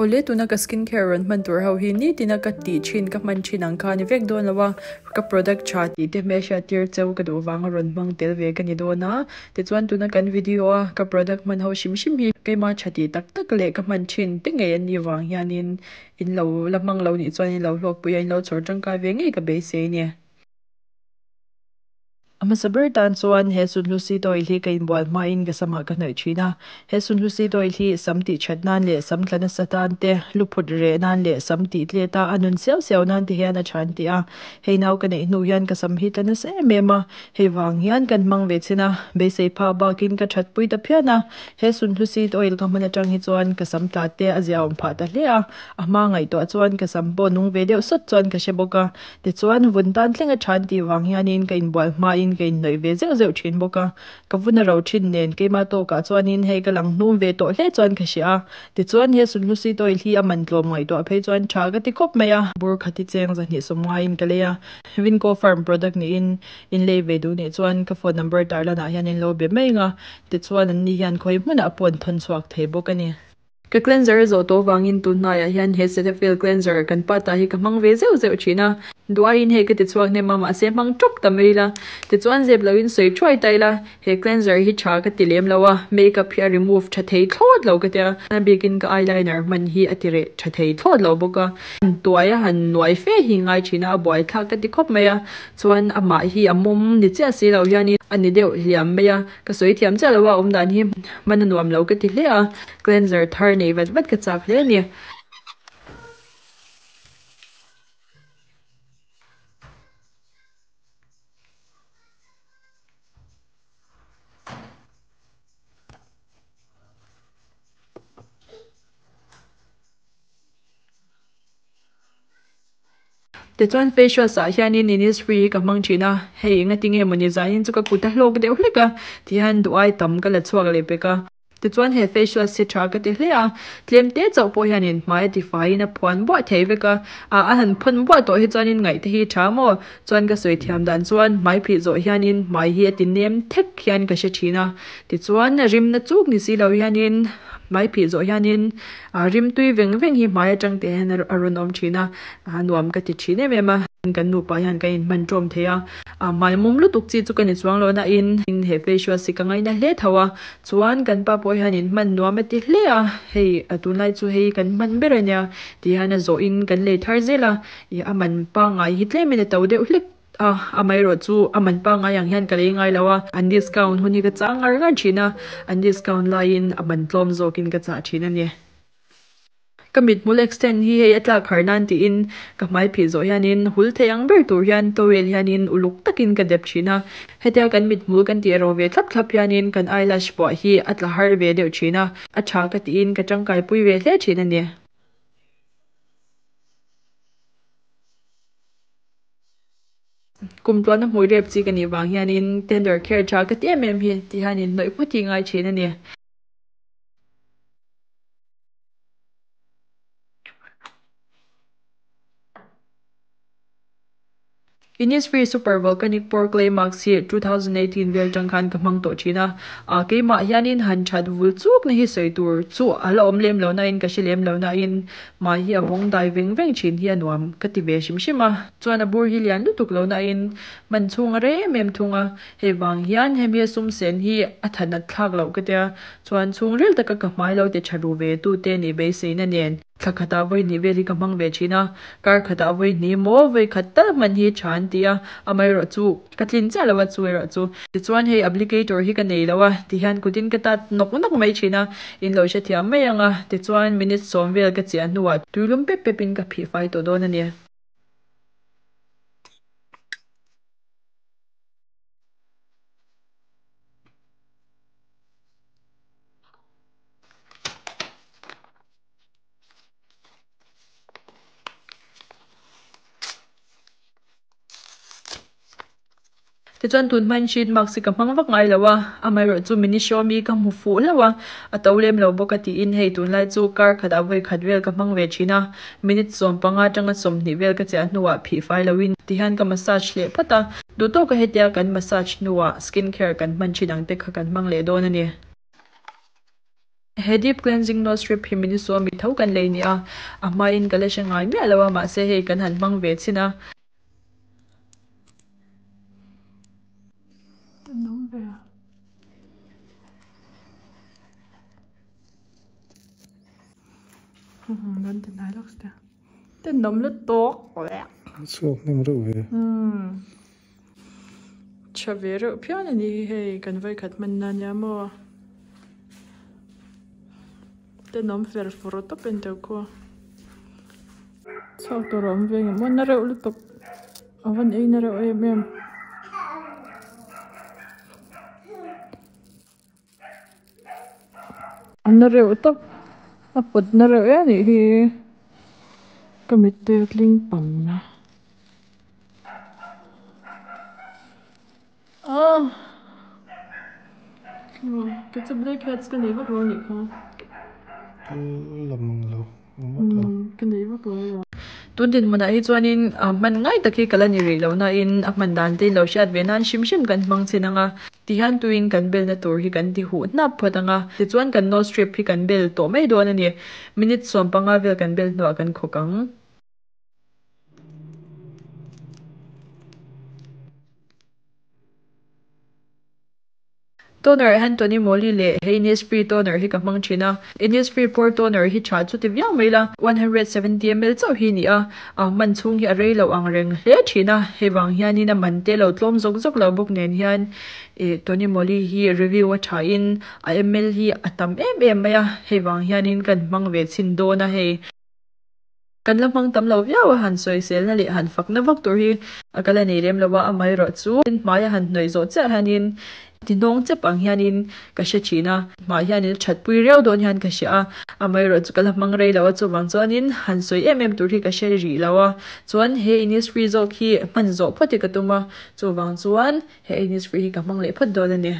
Awle tuna ka skin care rawn hman tur ho hi nitina ka tih thin ka hman thin ang kha a ni vek dawn lo a, ka product tha tih te hmelhriat tir cheu ka duh vanga rawn hmang tel ve ka ni dawn a. Tichuan tuna kan video a ka product hman ho hrim hrim hi keimah tha tih tak tak leh ka hman thin te ngei an nih vang hianin in lo la hmang lo nih chuan in lo hlawkpui a in lo chhawr tangkai ve ngei ka beisei a ni. A hmasa ber tan chuan he sunhlu seed oil hi ka inbual hmain ka samah ka hnawih thin a. He sunhlu seed oil hi sam tih that nan leh sam tla nasa tan te, lu phut reh nan leh sam tih tlet a, a nun siau siau nan te hian a tha an ti a. Hei nau ka neih hnu hian ka sam hi tla nasa em em a, hei vang hian kan hmang ve chin a, beisei phah bakin ka that pui ta phian a. He sunhlu seed oil ka hman atang hi chuan ka sam tla te a ziaawm phah ta hle a, a hma ngaihtuah chuan ka sam pawh nung ve deuh sawt chuan ka hre bawk a. Tichuan, vun tan thleng a than tih vang hianin ka inbual hmain ka inhnawih ve zeuh zeuh thin bawk a. Ka vun a ro thin nen keimah tawkah chuanin hei ka lang hnum ve tawh hle chuan ka hria a. Tichuan, he sunhlu seed oil hi a man tlawm ngaihtuah phei chuan tha ka ti khawp mai a. Bur khati cheng zahnih sawm ngaiin ka lei a. Vinco Farm product niin in lei ve duh nih chuan ka phone number tarlanah hian in lo be mai ang a. Tichuan, anni hian khawi hmunah pawh an thawn chhuak thei bawk a ni. Ka cleanser a zawh tawh vangin tun hnaiah hian he Cetaphil cleanser kan pa ta hi ka hmang ve zeuh zeuh thin a. Duaiin hei ka ti chhuak hnem a, mahse hmang tawk ta mai ila. Tichuan zep loin sawi thuai ta ila, he cleanser hi tha ka ti lem lo a, makeup hi a remove tha thei thlawt lo ka tia. A bikin ka eyeliner hman hi a ti reh tha thei thlawt lo bawk a. Han tuai a, han nuai fe hi ngai thin a, a buaithlak ka ti khawp mai a. Chuan amah hi a mawm ni chiah si lo hianin a ni deuh hliam mai a. Ka sawi thiam chiah lo a awm dan hi hman a nuam lo ka ti hle a, cleanser thar nei vat vat ka chak hle a ni. Tichuan face wash ah hianin Innisfree hi ka hmang thin a, hei engati nge mawni zanin chu ka kut a hlawk deuh hlek a tihian duh ai tam ka la chhuak leh pek a. Tichuan he face wash hi tha ka ti hle a, tlem te chauh pawh hianin hmai a tifaiin a phuan buah thei vek a, ah a han phawn buah tawh hi chuanin ngaih te hi tha maw? Chuan ka sawi thiam dan chuan hmai phih zawh hianin hmai hi a ti nem thek hian ka hre thin a, tichuan rimna chuk ni si lo hianin hmai phih zawh hianin A rimtui veng veng hi hmai atang te hian a rawn awm thin a, a nuam ka ti thin em em a. Kan nupa hian kan inhman tawm thei a, a hmai mum lutuk chi chu ka ni chuang lo na in he face wash hi ka ngaina hle tho a, chuan kan pa pawh hian inhman nuam a ti hle a, hei a tunlai chu hei kan hman ber a nia ti hian a zawh in kan lei thar zel a, ih a man pangngai hi tlem in a to deuh hlek. A, amaherawh chu a man pangngai ang hian ka lei ngai lo a, an discount hun hi ka chang ngar ngar thin a, an discount laiin a man tlawm zawkin ka chah thin a ni. Ka mithmul extend hi hei a tlak har nan tiin ka hmai phih zawh hianin hul thei ang ber tur hian towel hianin uluk takin ka dep thin a, hetia kan mithmul kan tih erawh ve thlap thlap hianin kan eyelash pawh hi a tla har ve deuh thin a, a tha ka tiin ka tangkai pui ve hle thin a ni. Kum tluana hmui rep chi ka nih vang hianin tender care tha ka ti em em hi ti hian in hnawih phawt hi ngai thin a ni. Innisfree Super Volcanic Pore Clay Mask hi 2018 vel tang khan ka hmang tawh thin a, ah keimah hianin han that vul chuk na hi sawi tur chu a la awm lem lo nain ka hre lem lo nain Hmai hi a vawng dai veng veng thin hi a nuam ka ti ve hrim hrim a, chuan a bur hi lian lutuk lo na in hman chhung a rei em em thung a, hei vang hian hemi a sum sen hi a thanat thlak loh ka tia, chuan chhungril taka ka hmai lo ti tha ru ve tu te nih beiseina nen. Thla khatah vawi hnih vel hi ka hmang ve thin a, kar khatah vawi hnih maw vawi khat tal hman hi tha an ti a, amaherawh chu Ka tlin chiah lo a chu erawh chu. Tichuan hei applicator hi ka nei lo a, tihian kutin ka tat nawk nawk mai thin a, in lo hrethiam mai ang a, tichuan minute sawm vel ka chiah hnuah tuilum pep pep in ka phih fai tawh dawn a ni. Tichuan tun hmain sheet mask hi ka hmang vak ngai lo a, amaherawh chu mini show mi ka hmu fuh hlauh a, a to lem lo bawk a tiin hei tunlai chu kar khatah vawi khat vel ka hmang ve thin a, minute 15 atanga 20 vel ka chiah hnuah phih fai loin tihian ka massage leh phawt a, duhtawka hetia kan massage hnuah skin care kan hman thin ang te kha kan hmang leh dawn a ni. He deep cleansing nose strip hi Miniso ami tho kan lei nia, a hmain ka la hre ngai miah lo a, mahse hei kan han hmang ve chhin a. Tha ve reuh phian a ni hi hei kan vawikhat hman na nia maw tenawm fer fur tawp en teuh khaw chhuak tur a awm ve ngem aw na reuh lutuk a van ei na reuh em em. A na reuh tawp a pawt na reuh em anih hi ka mittui a tling pam a ah kei chu black heads ka nei vak lo anih kha ka nei vak lo a. Tun dinhmunah hi chuanin hman ngai tak hi ka la ni rih lo nain a hman dan te in lo hriat ve nan hrim hrim kan hmang chin ang a. Tihian tuin kan belna tur hi kan ti huh hnap phawt ang a, tichuan kan nose strip hi kan bel tawh mai dawn a ni. Minute 15 vel kan bel hnuah kan khawk ang. Toner ah hian Tony Moly leh hei Innisfree toner hi ka hmang thin a. Innisfree pore toner hi tha chu ti viau mai la, 170 ml chauh hi ni a, a hman chhung hi a rei lo ang reng hle thin a, hei vang hianin a man te lo tlawm zawk zawk lo bawk nen hian ih Tony Moly hi review a tha in a ml hi a tam em em mai a, hei vang hianin kan hmang ve chhin dawn a hei. Kan la hmang tam lo viau a, han sawiselna leh han fakna vak tur hi a ka la nei lem lo a, amaherawhchu hmai a han hnawih zawh chiah hianin ti hnawng chep ang hianin ka hre thin a, hmai hianin a thatpui riau dawn hian ka hria a, amaherawhchu ka la hmang rei lo a, chuvang chuanin han sawi em em tur hi ka hre rih lo a, chuan he Innisfree zawk hi hman zawh phawt hi ka tum a, chuvang chuan he Innisfree hi ka hmang leh phawt dawn a ni.